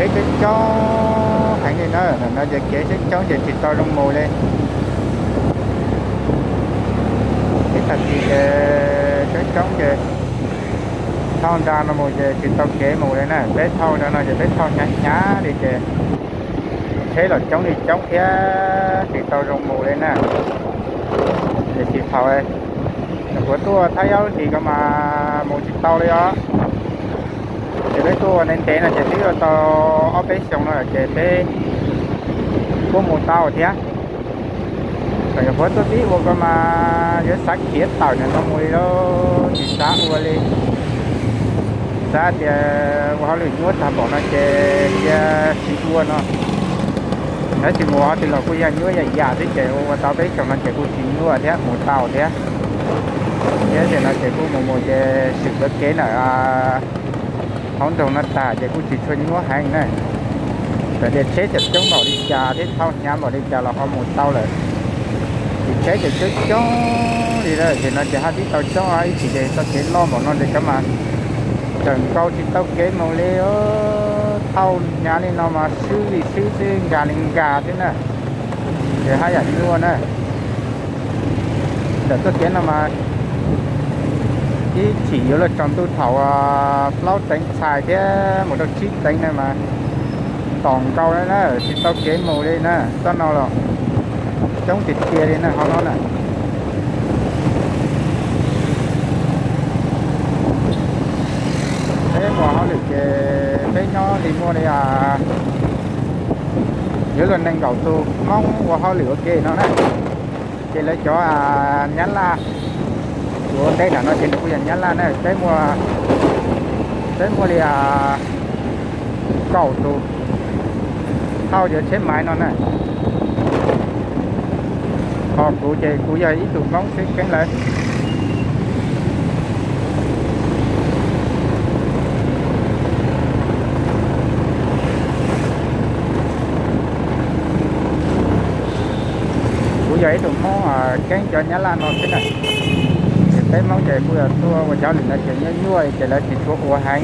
Kev coob coob heev li na, ntawm no ces kev coob coob ces tsis tau zoo mus li. Ib tag kis ces coob coob ces thauj nra no mus ces tsis tau kev mus li na. Peb thauj nra no ces peb thauj hnyav hnyav li ces tsheb los coob li coob thiab tsis tau zoo mus li na. Tiam sis thaum nyuam qhuav tuaj thab yab lub hlis ko mas mus tsis tau li os. Ces peb tuaj ua ntev ntev no ces twb yuav tau ob peb xyoos no lawm ces peb kuj mus tau thiab. Thaum nyuam qhuav tuaj tib ua ko mas yuav xav khiav tawm ntawm no mus li lauj, tsis xav ua li. Xav tias ua hauj lwm nyuaj tag npaum no ces cia tsis ua no. Tab sis mus ua hauj lwm los kuj yog nyuaj yam yam xwb ces ua ua tau peb xyoos no ces kuj tsis nyuaj thiab, mus tau thiab. Thiab tiam no ces kuj mus mus ces swm cov kev ntawm hauv nroog no tas ces kuj tsis tshua nyuaj heev na. Txawm tias tsheb tseem coob npaum li cas thiab thauj hnyav npaum li cas los ho mus tau lawm. Ces tsheb ces coob coob li lawm, tiam no ces haj tib tau coob ib chim ces txoj kev loj npaum no ces cov mas tseem nkaus tsis tau kev mus li. Thauj hnyav li no mas swb li swb xwb, nkag li nkag xwb na. Ces haj yam nyuaj na. Ntawm txoj kev no mas ib chim yuav luag tsaus ntuj thaum plaub teev txhais thiab mus rau tsib teev na mas ntom nkaus na, tsis tau kev mus li na. Txoj no los coob tiag tiag li na, hauv no na. Peb ua hauj lwm ces peb nyob li muaj li yuav luag nees nkaum tus Hmoob ua hauj lwm ua ke no na. Ces lawv cov Nyab Laj, tus ua ntej nram no ces nws kuj yog Nyab Laj na. Peb muaj li kaum tus thauj cov tsheb maiv no na. Ho kuv ces kuv yog ib tug Hmoob xwb keeb lawv. Kuv yog ib tug Hmoob keeb cov Nyab Laj no xwb na. Ces peb Hmoob ces kuj yog tuaj ua cov hauj lwm no ces nyuaj nyuaj ces lawv tsis tshua ua heev.